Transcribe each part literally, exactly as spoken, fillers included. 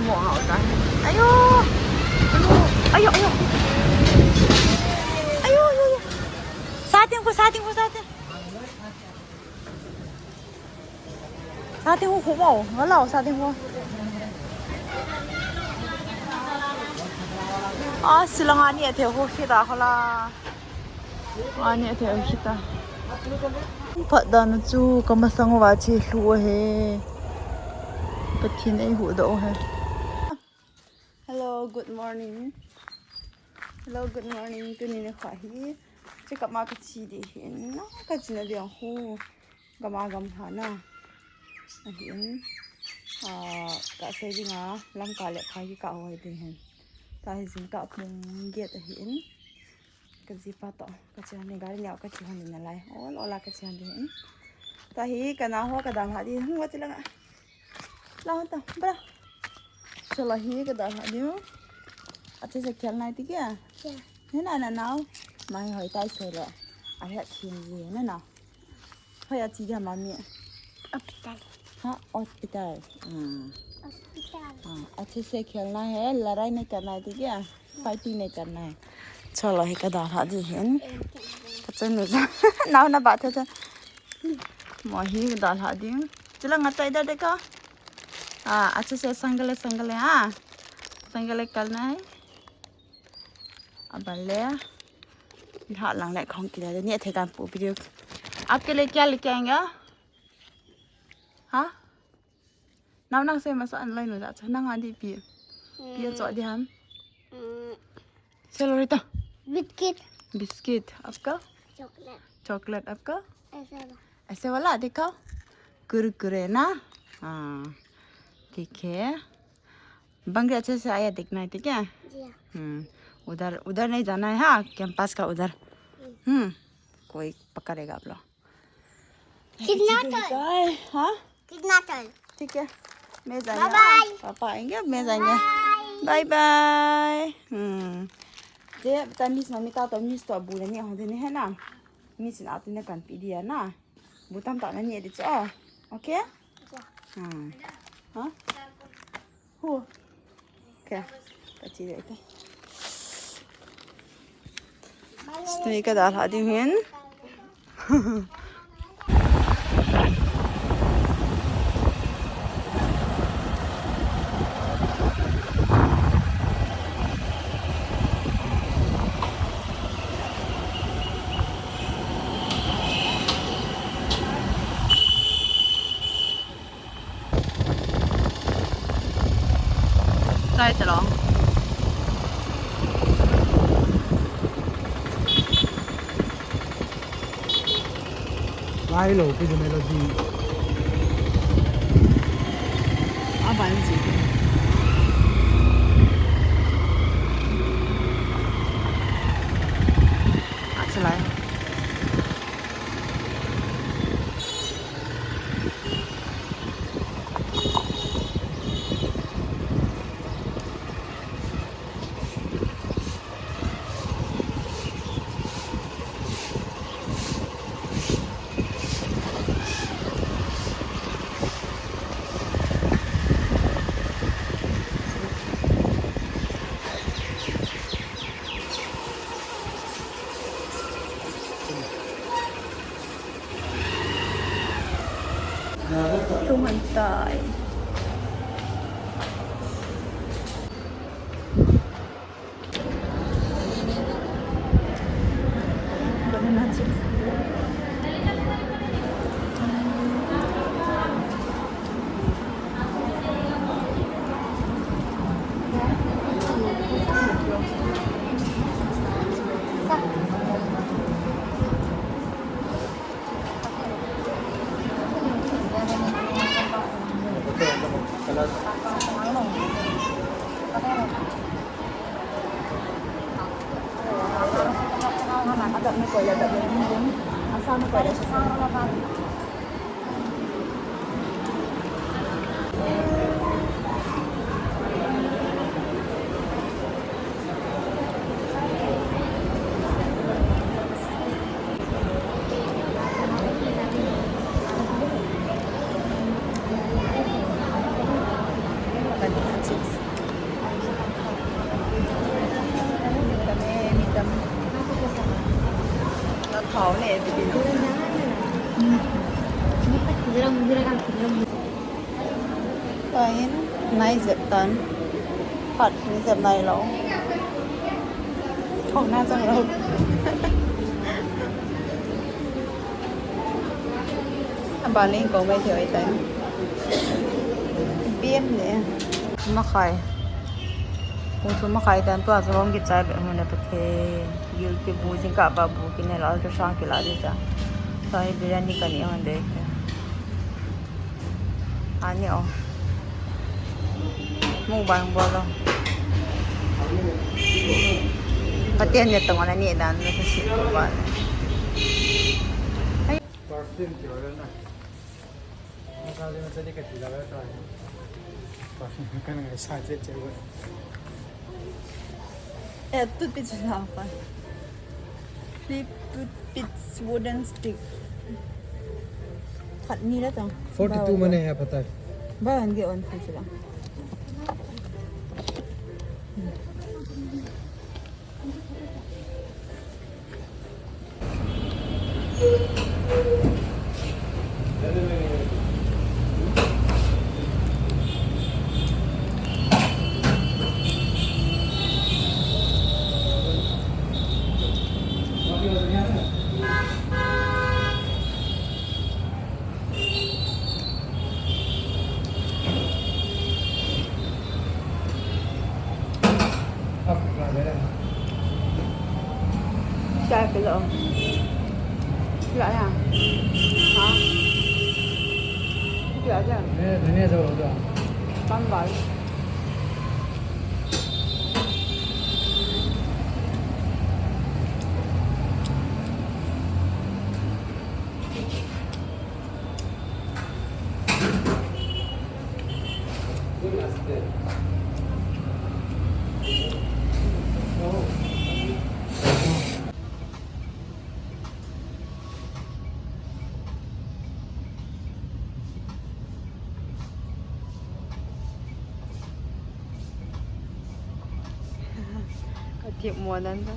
Ayo. Ayo, ayo. Ayo, ayo, ayo. Satin ko, satin ko, satin. Satin ko, kumo. Wala, satin ko. Ah, sila nga ni ate ko kita ko la. Ani athe ahita. Phat dan chu kamasang uva che lhu ahi. Pathen eihuhdoh u ahi. Hello, good morning. Hello, good morning. Tuni nikho hi check up ma kache ding ahin. Na kachena ding khu. Gam a gam lha na. Ahin. Ah, kasei dinga Lamka le Phai kikah ho ding ahin. Tua hi jingkah pung get ahin. Kajipa toh, kache hon ding, gari neo kache hon ding nalai. Ol, ola kache hon ding. Tua hi, kanao ho kadalhah ding. Hung, vati langa. La hon ta, bra. Chalo hi kadalhah ding. Ache se khel nai ti kya? Kya? Nana, nanao. Mai hoi tai se le. Ahe khin ji, nana. Hoiya che dia mami? Hospital. Ha, hospital. Ah. Hospital. Ah, अच्छे से खेलना है, लड़ाई नहीं करना है, ठीक है? Fighting नहीं करना है. Chalo hi kadalhah ding ahin. Kachanu ja. Nao na ba tha tha. Mo hi kadalhah ding. Chalo nga ta इधर देखो. Ah, अच्छे से संगले संगले, हाँ. संगले करना है. Aban le. Lha lang le khong kile ni athe kan pu video. आपके लिए क्या लेके आएंगे? हाँ? Nao nang se masa an lai no ja cha nang adi pi. Pi cho di ham. Chalo rita. Biscuit. Biscuit. आपका? Chocolate. Chocolate. आपका? ऐसे वाला. ऐसे वाला दिखाओ. कुरकुरे ना? हाँ. ठीक है. बंगले अच्छे से आया देखना है, ठीक है? जी हाँ। हम्म, उधर, उधर नहीं जाना है, हाँ, कैंपस का उधर। हम्म। हम्म, कोई पकड़ेगा आप लोग। कितना ऐसे टाइम? है, हाँ? कितना टाइम? ठीक है, मैं जाएंगे, बाय हाँ? बाय। पापा आएंगे, मैं जाएंगे। बाय। Bye bye. हम्म, जे बता मिस मम्मी का तो मिस तो अबू ने नहीं होते नहीं है ना, मिस ना आते ना कान पी दिया ना, बुतम तो नहीं है, अच्छा, ओके? हाँ। हाँ? Hu. Kya? Kachi dei ta. Stui kadalhah ding ahin. Chai talou. Lai lou, pi melody. Aban ji. Achalai. Lung han tai. Banana chips. Chips. Kami, mi tam. Nakhao ne, bibi na. Tua hin, nai jep tan. Phat, nai jep nai lou. Thong na chang lou. Aban le ko mai thei tai. Biem le. Makhai. Pung thum makhai tan tua chu hung kichai be hung na pa the. Gil ki bu jing ka ba bu ki ne la ultrasound ki la di ta. Sai biryani ka ni hung de. Ani o. Mukbang bol o. Pathen ne tong ana ni dan na si ko ba. Perfume ki wala na. Masa le masa ni ka ti la ta. Perfume ka na sa che che. Eh, toothpick chu la pa. Flip toothpick wooden stick. Khat ni la tong. Forty two mane hai pata hai. Buy one get one free chu la. Chai ke lo. Chai ya. Ha? Chai ya. Ni, ni zo lo. Tam bai. Ka thip mo dan ta.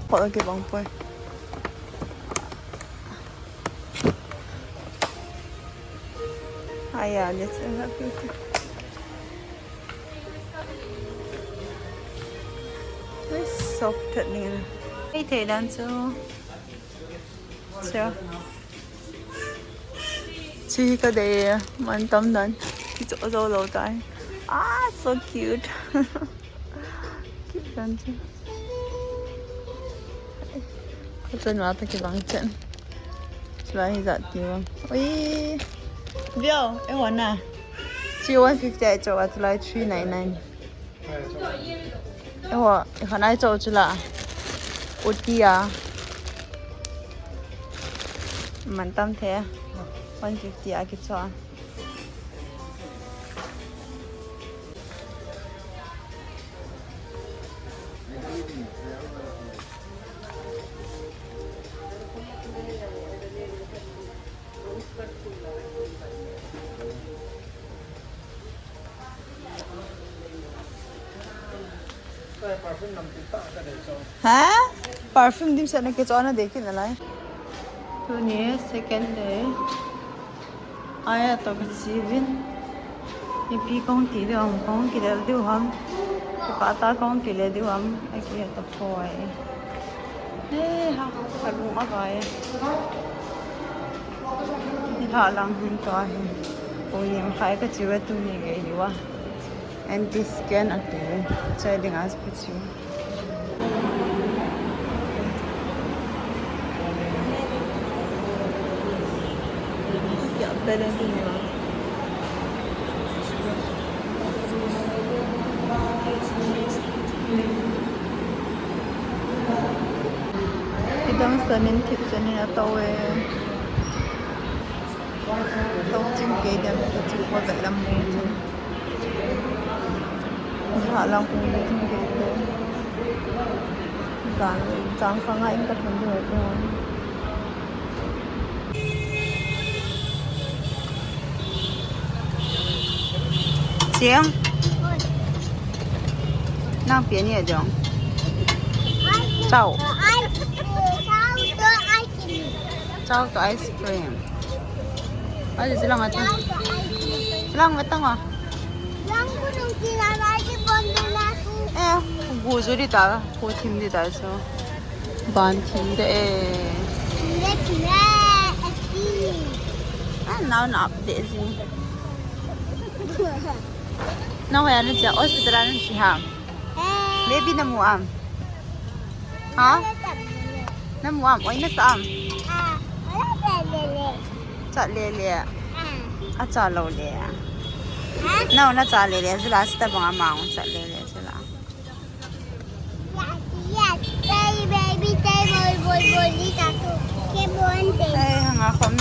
Kho kibang poi. Aya, let's have a beauty. Very soft ni. Hey, thei dan chu. Chu. Chu hi ka dei, man tam dan. Kicho jo lo tai. Ah, so cute. Cute dan chu. Ka chun ma ta kibang chen. Chulai hi jat ti bang. Ui. View, eh, wana. Chi one fifty ai cho, chulai three nine nine. Eho, eho nai cho chula. Uti a. Man tam the. One fifty a kicho. Ha? Perfume dimset na kicho na dei kit nalai. Tuni second day. Aya to ka sivin. Ipi kong ti diu ham, kong kile diu ham. Ipa ta kong kile diu ham. Aki to poi. Eh, ha, ka lung a vai. Ni ha lang hin to ahi. Ko yem khai ka chiu tu ni ge diu a. Anti scan ati. Chai ding as ka chiu. Kya balance ni ma. Idang sanin thip sanin ato e. Tong ching ke dem, to chu ko vet lam mu chu. Ni ha lang kung ni ching ke te. Jang, jang khang a in ka thun de ko. Cheng. Nang pi ani a jong. Chow. Chow to ice cream. Ai, silang ata. Silang ata nga. Eh, gu ju di ta, gu thim di ta so. Ban thim de e. Ah, now na update si. Nang hoiya nache, hospital a nache ham? Baby namu am? Ha? Namu am? Oi nasa am? Chat lele. Acha lou le. Nang nacha lele, jula sita bang amang chat lele jula. Yes, yes. Hey, baby, hey, boy, boy, boy, ni ta tu. Ke bon te. Hey, hanga khom.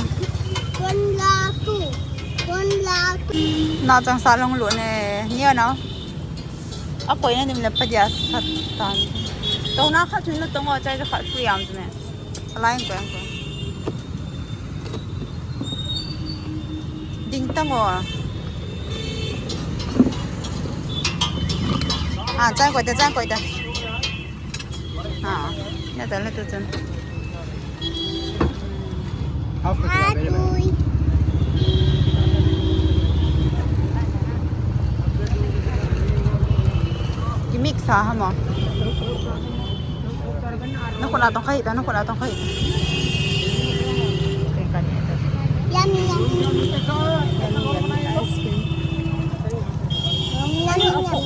Bon la tu. Bon la tu. Na chang sa long lo ne. Ni na. A koi na dim le pa dia sat tan. To na khat na to ngo chai khat free am ne. Alai ko ko. Ding tang o. Ah, chang koi ta, chang koi ta. Ah, ya ta la tu chun. Half koi ta, very well. Ki mix ha ha mo. Nakhut a tong kha hita, nakhut a tong kha hita. Yummy, yummy. Ice cream. Yummy, yummy.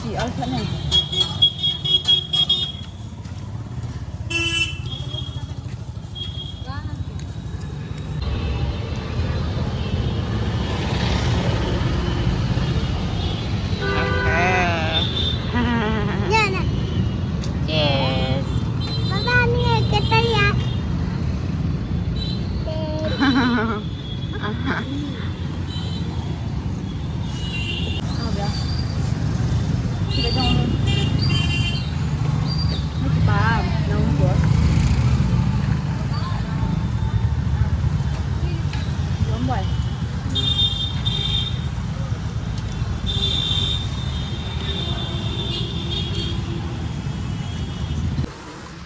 Ti al khat ne. Cheers. Baba, ni kita ya.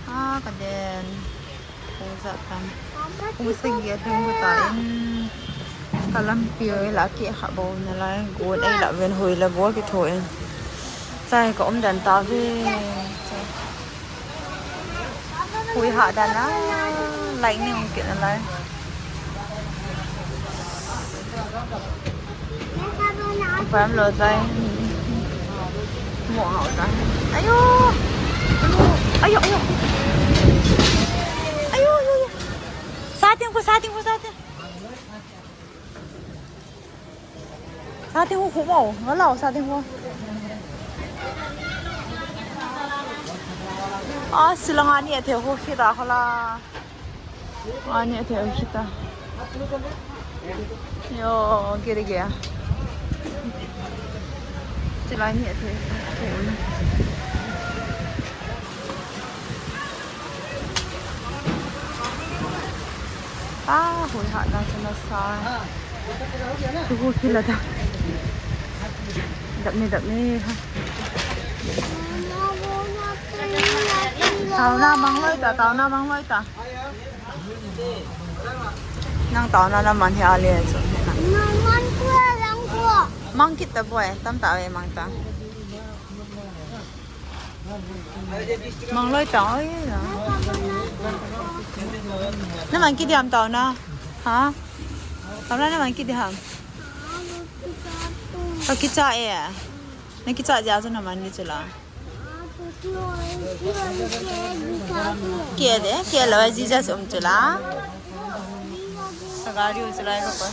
Ah, kaden. Pung sagi a ding ta in. Ka lampi oi la ki kha bo na lai. Gon ei la ven hoi la bo ki tho in. Chai ka um dan ta ve. Hoi ha dan a. Lai ni um ki na lai. Pam lo tai. Mo ngau tai. Ayo. Ayo, ayo. Ayo, ayo, ayo. Sa ting ko, sa ting ko, sa ting. Sa ting ko khu mo. Ngala sa ting ko. Ah, silang ani athe ho khita khala. Ani athe ho khita. Yo, giri gaya. Chila ani athe ho na. Ah, hoi ha na sana sa. Tu ho khila da. Dap ni, dap ni ha. Taona mang loi ta, taona mang loi ta. Nang taona na man hi a le chu. Nang man ko lang ko. Mang kit ta boy, tam ta ve mang ta. Mang loi ta oi na. Na man kit di ham taona. Ha? Taona na man kit di ham. Ka kicha e. Na kicha ja chu na man di chu la. Ke de, ke lo, Jesus um chu la. Sa gari u chu la ka pa.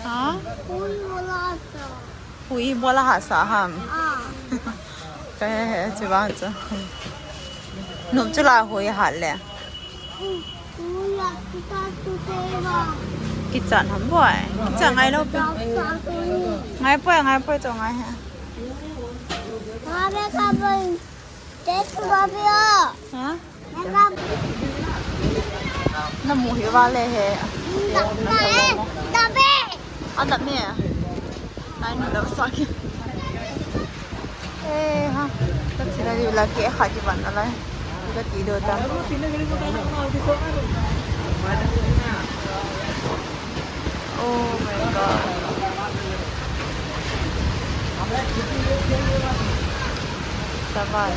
Ha? Hui bola ha sa ham. Ka he he chu ba chu. Nop chu la hui ha le. Kichat ham boy. Kichat ngai lo pe. Ngai poi, ngai poi chu ngai he. Mama, come on. Let's go, Papa. Ha? Let's go. Namu hi vale he. Dap na, eh. Dap e. Adap ne. Nai nu dap sa ki. Eh, ha. Ka chila di la ke kha di ban alai. Ka ti do ta. Oh my God. Saval.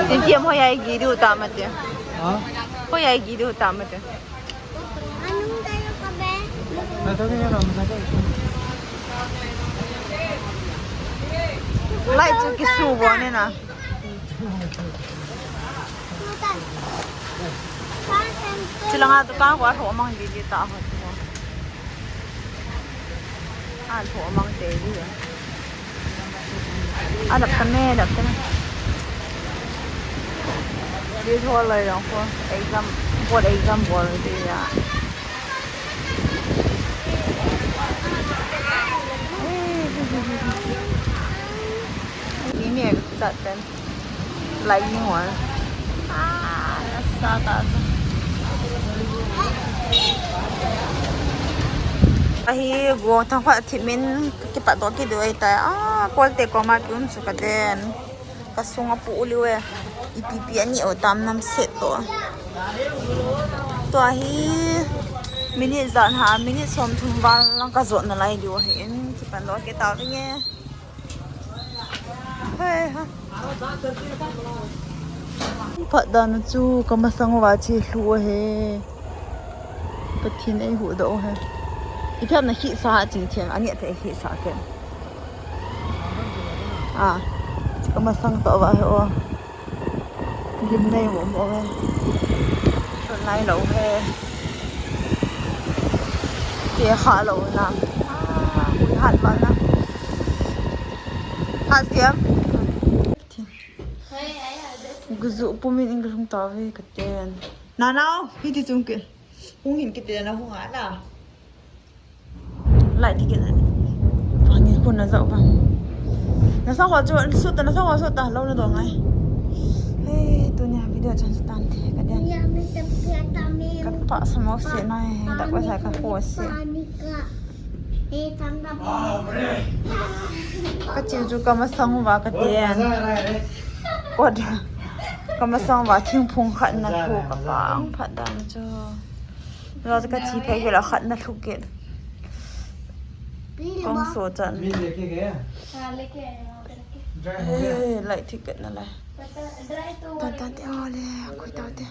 Tin tiam hoiya i gi diu ta mate. Ha? Hoiya i gi diu ta mate. Light chu kisu bo ne na. Chilanga dukan ko a lho mang di di ta ho. A lho mang te di. A dap ta me, dap ta me. Di tho lai jong ko exam, board exam bol di ya. Ni me chat ten. Lightning wall. Ah, sa ta. Ahi, go thang pha thimin kipat to kidu ai ta. Ah, kol te ko ma ki um su ka den. Ka sunga pu u liu e. Ipi pi ani o tam nam set to. Tua hi minute jan ha, minute som thum val lang ka jot na lai liu ahi in. Kipan lo ke ta vinge. Hei ha. Phat dan chu ka masang uva che lhu ahi. Pathen ei huhdoh u ahi. I phat na hi sa ching thiam, ani a phe hi sa ken. A, ka masang toh uva ahi o. Gimnei mo mo ahi. Chun lai lou ahi. Ke kha lou na. A, hui hat ma na. Hat siam. Guzu pumin in ka lhung ta ve ka ten. Na nau, hiti chung ke. Hung hin kiti na hung a na. Lai ti kit na. Pani khun na zau ba. Na sa ho chu, su ta, na sa ho su ta, lo na do ngai. Hei, tunia video chan su tan te, ka den. Ka pa sa mo se nai, da ko sa ka ko se. Ka chiu chu ka masang uva ka ten. Kot. Ka masang uva thingphung khat na lhu ka pang phat dan chu. Lo ka chi phei ke la khat na lhu ke. Kong so chan. Eh, light ticket na lai. Tan tan te o le, khui tau te.